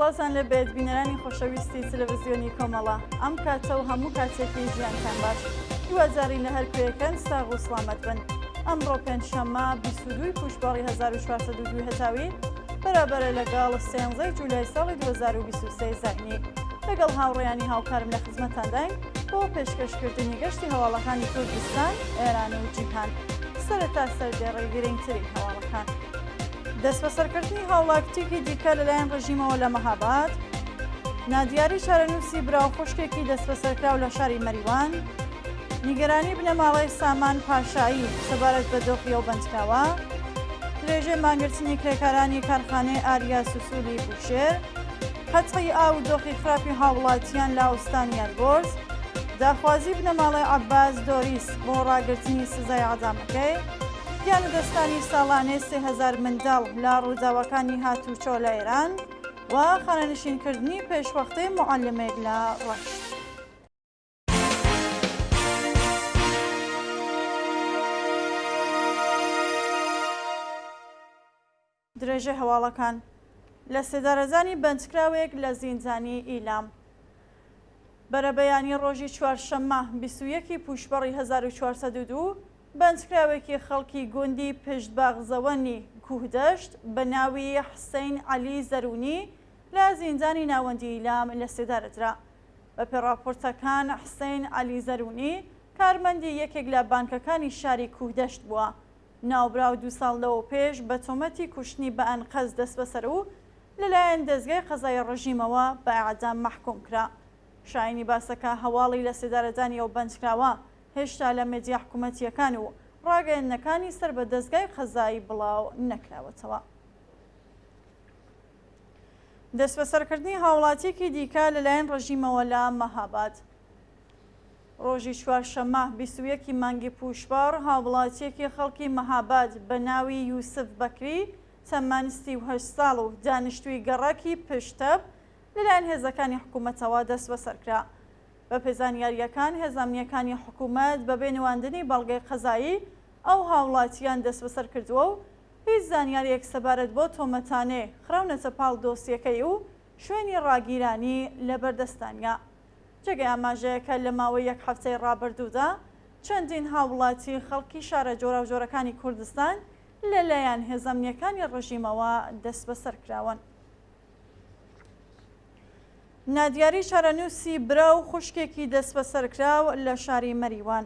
سڵاوتان لێ بێت بینەرانی خۆشەویستی تەلەڤزیۆنی کۆمەڵە ئەم کاتە و هەموو کاتێکی ژیانتان باش هیوادارین لە هەر کوێیەکەن ساغ و سڵامەت بن ئەمڕۆ پێنجشەممە 22 پووشپەڕی 1402 هەتاوی بەرابەرە لەگەڵ سێنزەی جولای ساڵی 2023 زاینی لەگەڵ هاوڕێیانی هاوکارم لە خزمەتانداین بۆ پێشکەشکردنی گەشتی هەواڵەکانی کوردستان، ئێران و جیهان. سەرەتا سەردێڕی گرنگترین هەواڵەکان. دەستبەسەرکردنی هاوڵاتییەکی دیکە لەلایەن ڕژیمەوە لە مەهاباد، نادیاری چارەنووسی برا و خوشکێکی دەستبەسەرکراو لە شاری مەریوان، نیگەرانی بنەماڵەی سامان پاشایی سەبارەت بە دۆخی ئەو بەندکراوە، درێژەی مانگرتنی کرێکارانی کارخانەی ئاریا سوسولی بوشێر، قەتعی ئاو و دۆخی خراپی هاوڵاتیان لە ئوستانی ئەلبۆرز، داخوازی بنەماڵەی عەباس دۆریس بۆ ڕاگرتنی سزای عەدامەکەی، گیانلەدەستدانی ساڵانەی 3000 منداڵ لە ڕووداوەکانی هاتووچۆ لە ئێران و خانەنشینکردنی پێشوەختەی موعەلمێک لە ڕەشت. درێژەی هەواڵەکان، لە سێدارەدانی بەندکراوێک لە زیندانی ئیلام. بەرەبەیانی ڕۆژی چوارشەممە 21 ی پووشپەڕی 1402 بەندکراوێکی خەڵکی گوندی پشت باغزەوەنی کوهدەشت بە ناوی حسین عەلی زەرونی لە زیندانی ناوەندی ئیلام لە سێدارە درا. بەپێ ڕاپۆرتەکان حسین عەلی زەرونی کارمەندی یەکێک لە بانکەکانی شاری کوهدەشت بووە. ناوبراو دوو ساڵ لەوەوپێش بە تۆمەتی کوشتنی بە ئەنقەست دەستبەسەر و لەلایەن دەزگای قەزایی ڕژیمەوە بە ئێعدام مەحکووم کرا. شایەنی باسە کە هەواڵی لەسێدارەدانی ئەو بەندکراوە هێشتا لە مێدیا حکوومەتییەکان و ڕاگەیەندنەکانی سەر بە دەزگای قەزایی بڵاو نەکراوەتەوە. دەستبەسەرکردنی هاوڵاتییەکی دیکە لەلایەن ڕژیمەوە لە مەهاباد. ڕۆژی چوارشەممە 21 ی مانگی پووشپەڕ هاووڵاتییەکی خەڵکی مەهاباد بە ناوی یوسف بەکری تەمەن 38 ساڵ و دانیشتووی گەڕەکی پشتەپ لەلایەن هێزەکانی حکوومەتەوە دەستبەسەر کرا. بەپێی زانیارییەکان هێزە ئەمنییەکانی حکوومەت بەبێ نواندنی بەڵگەی قەزایی ئەو هاووڵاتییان دەستبەسەر کردووە و هیچ زانیارییەک سەبارەت بەو تۆمەتانەی خراونەتە پاڵ دۆسیەکەی و شوێنی ڕاگیرانی لەبەردەستانیە. جێگەی ئاماژەیە کە لە ماوەی یەک هەفتەی ڕابردوودا چەندین هاووڵاتی خەڵکی شارە جۆراوجۆرەکانی کوردستان لە لایەن هێزە ئەمنییەکانی ڕژیمەوە دەستبەسەر کراون. نادیاری چارەنووسی برا و خوشکێکی دەستبەسەرکراو لە شاری مەریوان.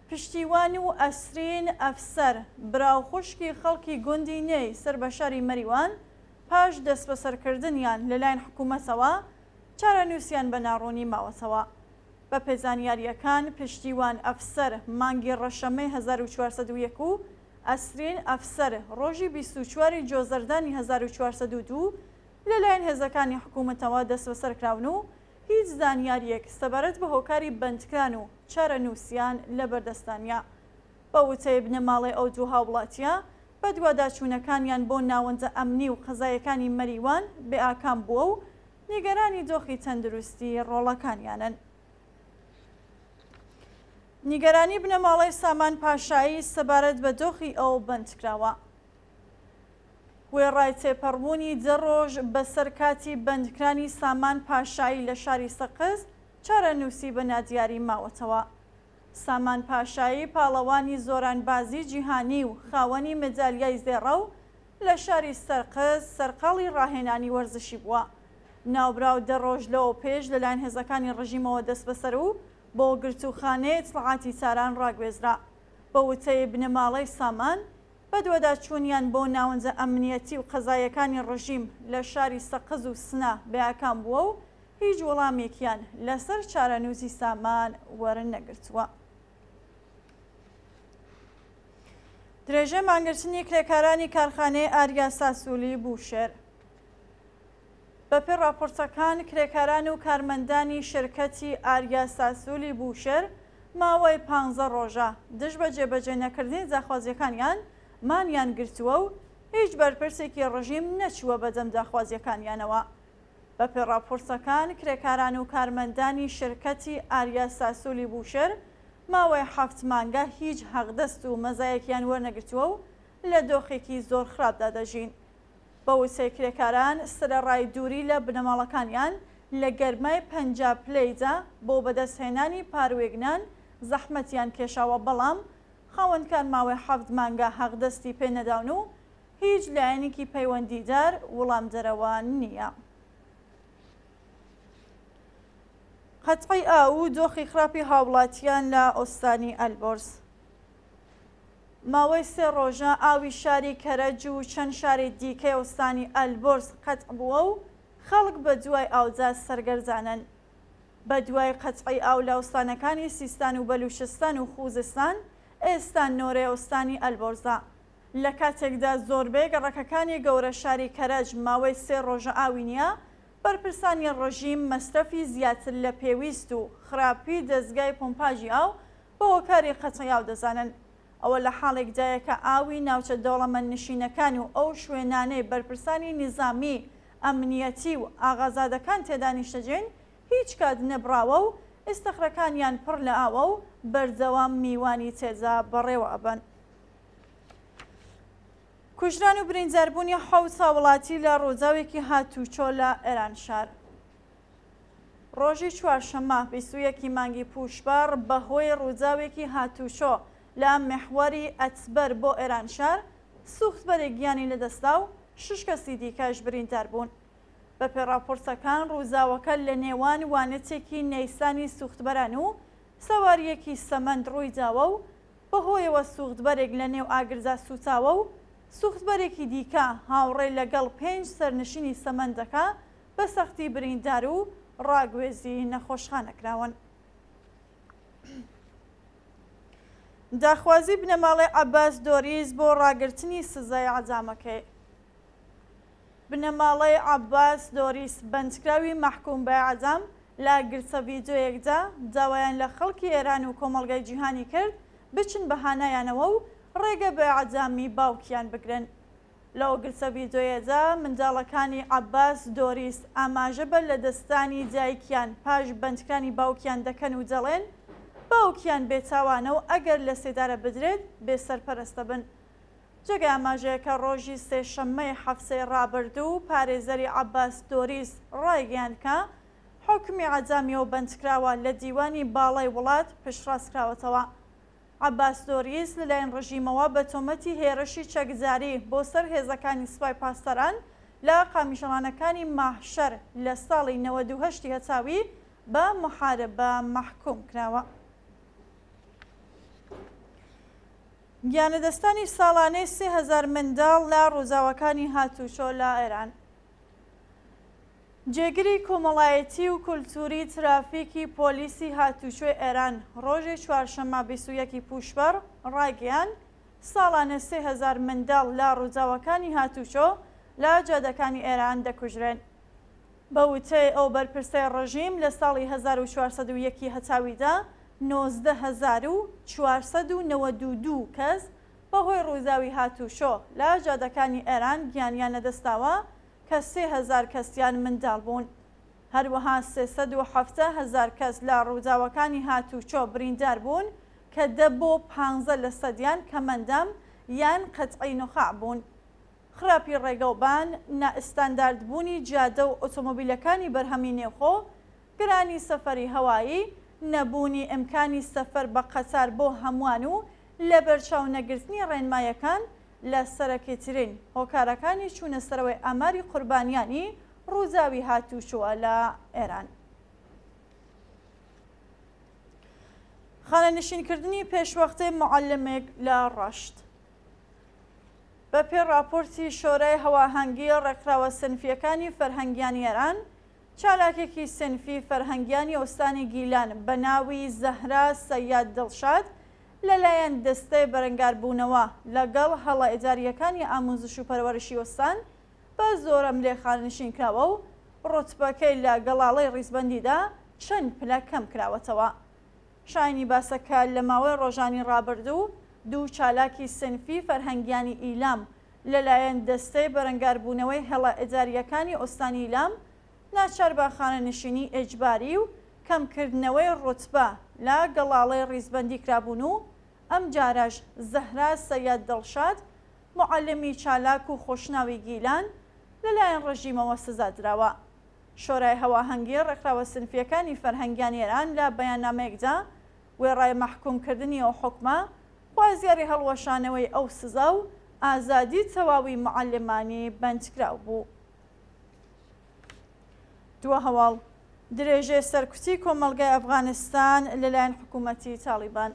پشتیوان و ئەسرین ئەفسەر، برا و خوشکی خەڵکی گوندی نێی سەر بە شاری مەریوان، پاش دەستبەسەرکردنیان لەلایەن حکوومەتەوە، چارەنووسیان بە ناڕوونی ماوەتەوە. بەپێ زانیارییەکان، پشتیوان ئەفسەر مانگی ڕەشەمەی 1401 و ئەسرین ئەفسەر ڕۆژی 24 ی جۆزەردانی 1402 لەلایەن هێزەکانی حکوومەتەوە دەستبەسەرکراون و هیچ زانیارییەک سەبارەت بە هۆکاری بەندکران و چارەنووسیان لەبەردەستدا نییە. بە وتەی بنەماڵەی ئەو دوو هاووڵاتییە، بەدواداچوونەکانیان بۆ ناوەندە ئەمنی و قەزاییەکانی مەریوان بێئاکام بووە و نیگەرانی دۆخی تەندروستی ڕۆڵەکانیانن. نیگەرانی بنەماڵەی سامان پاشایی سەبارەت بە دۆخی ئەو بەندکراوە. وێڕای تێپەڕبوونی دە ڕۆژ بەسەر کاتی بەندکرانی سامان پاشایی لە شاری سەقز، چارەنووسی بە نادیاری ماوەتەوە. سامان پاشایی پاڵەوانی زۆرانبازی جیهانی و خاوەنی مەدالیای زێڕە و لە شاری سەرقز سەرقاڵی ڕاهێنانی وەرزشی بووە. ناوبراو دە ڕۆژ لەوەپێش لەلایەن هێزەکانی ڕژیمەوە دەستبەسەر و بۆ گرتووخانەی ئیتڵاعاتی تاران ڕاگوێزرا. بە وتەی بنەماڵەی سامان، بەدواداچوونیان بۆ ناوەندە ئەمنییەتی و قەزاییەکانی ڕژیم لە شاری سەقز و سنە بێئاکام بووە و هیچ وەڵامێکیان لەسەر چارەنووسی سامان وەرنەگرتووە. درێژەی مانگرتنی کرێکارانی کارخانەی ئاریا ساسولی بوشێر. بەپێی ڕاپۆرتەکان کرێکاران و کارمەندانی شرکەتی ئاریا ساسولی بوشێر ماوەی پانزە ڕۆژە دژ بە جێبەجێ نەکردنی داخوازیەکانیان مانیان گرتووە و هیچ بەرپرسێکی ڕژیم نەچووە بەدەم داخوازیەکانیانەوە. بەپێی ڕاپۆرتەکان کرێکاران و کارمەندانی شرکەتی ئاریا ساسولی بوشێر ماوەی حەفت مانگە هیچ حەقدەست و مەزایەکیان وەرنەگرتووە و لە دۆخێکی زۆر خراپدا دەژین. بە وتەی کرێکاران، سەرەڕای دووری لە بنەماڵەکانیان، لە گەرمای 50 پلەیدا بۆ بەدەستهێنانی پارووێک نان زەحمەتیان کێشاوە، بەڵام خاوەنکار ماوەی حەفت مانگە حەقدەستی پێ نەداون و هیچ لایەنێکی پەیوەندیدار وڵامدەرەوە نییە. قەتعی ئاو و دۆخی خراپی هاوڵاتیان لە ئوستانی ئەلبۆرز. ماوەی سێ ڕۆژە ئاوی شاری کەرەج و چەند شاری دیکەی ئوستانی ئەلبۆرز قەتع بووە و خەڵک بە دوای ئاودا سەرگەردانن. بە دوای قەتعی ئاو لە ئوستانەکانی سیستان و بەلوچستان و خوزستان، ئێستا نۆرەی ئوستانی ئەلبۆرزە. لە کاتێکدا زۆربەی گەڕەکەکانی گەورە شاری کەرەج ماوەی سێ ڕۆژە ئاوی نییە، بەرپرسانی ڕژیم مەسرەفی زیاتر لە پێویست و خراپی دەزگای پۆمپاژی ئاو بە هۆکاری قەتعی ئاو دەزانن. ئەوە لە حاڵێکدایە کە ئاوی ناوچە دەوڵەمەندنشینەکان و ئەو شوێنانەی بەرپرسانی نیزامی، ئەمنیەتی و ئاغازادەکان تێدا نیشتەجێن هیچ کات نەبڕاوە و ئیستەخرەکانیان پڕ لە ئاوە و بەردەوام میوانی تێدا بەڕێوە ئەبەن. کوژران و برینداربوونی حەوت هاوڵاتی لە ڕووداوێکی هاتووچۆ لە ئێرانشار. ڕۆژی چوارشەممە 21 ی مانگی پووشپەڕ بەهۆی ڕووداوێکی هاتووچۆ لە میحوەری ئەتبەر بۆ ئێرانشار سوختبەرێک گیانی لەدەستدا و شش کەسی دیکەش بریندار بوون. بەپێی ڕاپۆرتەکان ڕووداوەکە لە نێوان وانێتێکی نەیسانی سوختبەران و سەوارییەکی سەمەند ڕوویداوە و بەهۆیەوە سوختبەرێک لە نێو ئاگردا سووتاوە و سوختبەرێکی دیکە هاوڕێ لەگەڵ پێنج سەرنشینی سەمەندەکە بە سەختی بریندار و ڕاگوێزی نەخۆشخانە کراون. داخوازی بنەماڵەی عەباس دۆریس بۆ ڕاگرتنی سزای عەدامەکەی. بنەماڵەی عەباس دۆریس بەندکراوی مەحکوم بە ئێعدام لە گرتە ڤیدیۆیەکدا داوایان لە خەڵکی ئێران و کۆمەڵگای جیهانی کرد بچن بە هانایانەوە و ڕێگە بە ئێعدامی باوکیان بگرن. لەو گرتە ڤیدیۆیەدا منداڵەکانی عەباس دۆریس ئاماژە بە لەدەستدانی دایکیان پاش بەندکرانی باوکیان دەکەن و دەڵێن باوکیان بێتاوانە و ئەگەر لەسێدارە بدرێت بێ سەرپەرست دەبن. جێگای ئاماژەیە کە ڕۆژی سێشەممەی هەفتەی ڕابردوو پارێزەری عەباس دۆریس ڕایگەیاند کە حوکمی عەدامی ئەو بەندکراوە لە دیوانی باڵای وڵات پشتڕاستکراوەتەوە. عەباس دۆریس لەلایەن ڕژیمەوە بە تۆمەتی هێرشی چەکداری بۆ سەر هێزەکانی سوپای پاسداران لە قامیشەڵانەکانی ماهشەر لە ساڵی 98 ی هەتاوی بە موحاربە مەحکوم کراوە. گیانلەدەستانی ساڵانەی 3000 منداڵ لە ڕووداوەکانی هاتووچۆ لە ئێران. جێگری کۆمەڵایەتی و کولتووری ترافیکی پۆلیسی هاتووچۆی ئێران ڕۆژی چوارشەممە 21 ی پووشپەڕ ڕایگەیاند، ساڵانە 3000 منداڵ لە ڕووداوەکانی هاتووچۆ لە جادەکانی ئێران دەکوژرێن. بە وتەی ئەو بەرپرسەی ڕژیم لە ساڵی 1401 ی هەتاویدا 19492 کەس بەهۆی ڕووداوی هاتووچۆ لە جادەکانی ئێران گیانیان لەدەستداوە کە 3000 کەسیان منداڵ بوون. هەروەها 370 هەزار کەس لە ڕووداوەکانی هاتووچۆ بریندار بوون کە دە بۆ پانزە لەسەدیان کەمئەندام یان قەتعی نوخاع بوون. خراپی ڕێگەوبان، نائستانداردبوونی جادە و ئۆتۆمۆبیلەکانی بەرهەمی نێوخۆ، گرانی سەفەری هەوایی، نەبوونی ئیمکانی سەفەر بە قەتار بۆ هەمووان و لەبەرچاو نەگرتنی ڕێنمایەکان لە سەرەکیترین هۆکارەکانی چوونە سەرەوەی ئاماری قوربانیانی ڕووداوی هاتووچۆە لە ئێران. خانەنشینکردنی پێشوەختەی موعەلمێک لە ڕەشت. بە پێی ڕاپۆرتی شۆرای هەواهەنگیی ڕێکخراوە سنفییەکانی فەرهەنگیانی ئێران، چالاکێکی سنفی فەرهەنگیانی ئوستانی گیلان بە ناوی زەهرا سەیاد دڵشاد لە لایەن دەستەی بەرەنگاربوونەوە لە گەڵ هەڵە ئیدارییەکانی ئامووزش و پەروەرشی ئوستان بە زۆرەملێ خانەنشین کراوە و ڕوتبەکەی لە گەڵاڵەی ڕیزبەندیدا چەند پلە کەم کراوەتەوە. شایانی باسە کە لە ماوەی ڕۆژانی ڕابردوو دوو چالاکی سنفی فەرهەنگیانی ئیلام لە لایەن دەستەی بەرەنگاربوونەوەی هێڵە ئیدارییەکانی ئوستانی ئیلام ناچار بە خانەنشینی ئێجباری و کەمکردنەوەی ڕوتبە لە گەڵاڵەی ڕیزبەندی کرابوون و ئەمجارەش زەهرا سەیاد دڵشاد موعەلمی چالاک و خۆشناوی گیلان. لەلایەن ڕژیمەوە سزا دراوە. شۆرای هەواهەنگی ڕێکخراوە سنفییەکانی فەرهەنگیانی ئێران لە بەیاننامەیەکدا وێڕای مەحکووم کردنی ئەو حوکمە، خوازیاری هەڵوەشانەوەی ئەو سزا و ئازادی تەواوی موعەلمانی بەندکراو بوو. دوا هەواڵ، درێژەی سەرکوتی کۆمەڵگای ئەفغانستان لەلایەن حکوومەتی تاڵیبان.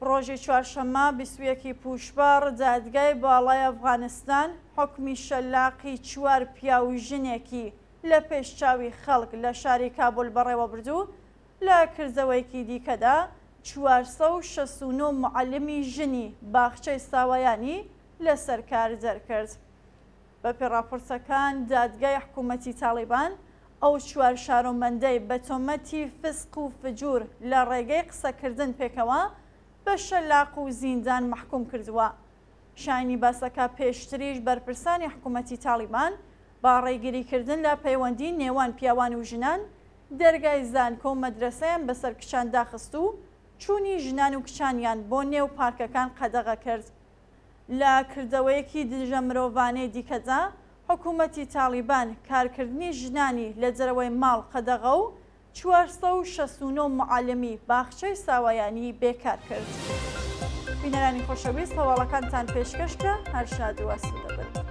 ڕۆژی چوارشەممە 21 ی پووشپەڕ دادگای باڵای ئەفغانستان حوکمی شەلاقی چوار پیاو و ژنێکی لە پێش چاوی خەڵک لە شاری کابول بەڕێوەبرد و لە کردەوەیەکی دیکەدا 469 موعەلمی ژنی باخچەی ساوایانی لەسەر کار دەرکرد. بەپێی ڕاپۆرتەکان دادگای حکوومەتی تاڵیبان ئەو چوار شارۆمەندەی بە تۆمەتی فسق و فجور لە ڕێگەی قسەکردن پێکەوە بە شەلاق و زیندان مەحکوم کردووە. شایانی باسە کە پێشتریش بەرپرسانی حکوومەتی تاڵیبان بە ڕێگریکردن لە پەیوەندی نێوان پیاوان و ژنان دەرگای زانکۆ و مەدرەسەیان بەسەر کچان داخست و چوونی ژنان و کچانیان بۆ نێو پارکەکان قەدەغە کرد. لە کردەوەیەکی دژە مرۆڤانەی دیکەدا، حکوومەتی تاڵیبان کارکردنی ژنانی لە دەرەوەی ماڵ قەدەغە و 469 موعەلمی باخچەی ساوایانی بێکار کرد. بینەرانی خۆشەویست هەواڵەکانتان پێشکەش کرا، هەر شاد و ئاسوودە بن.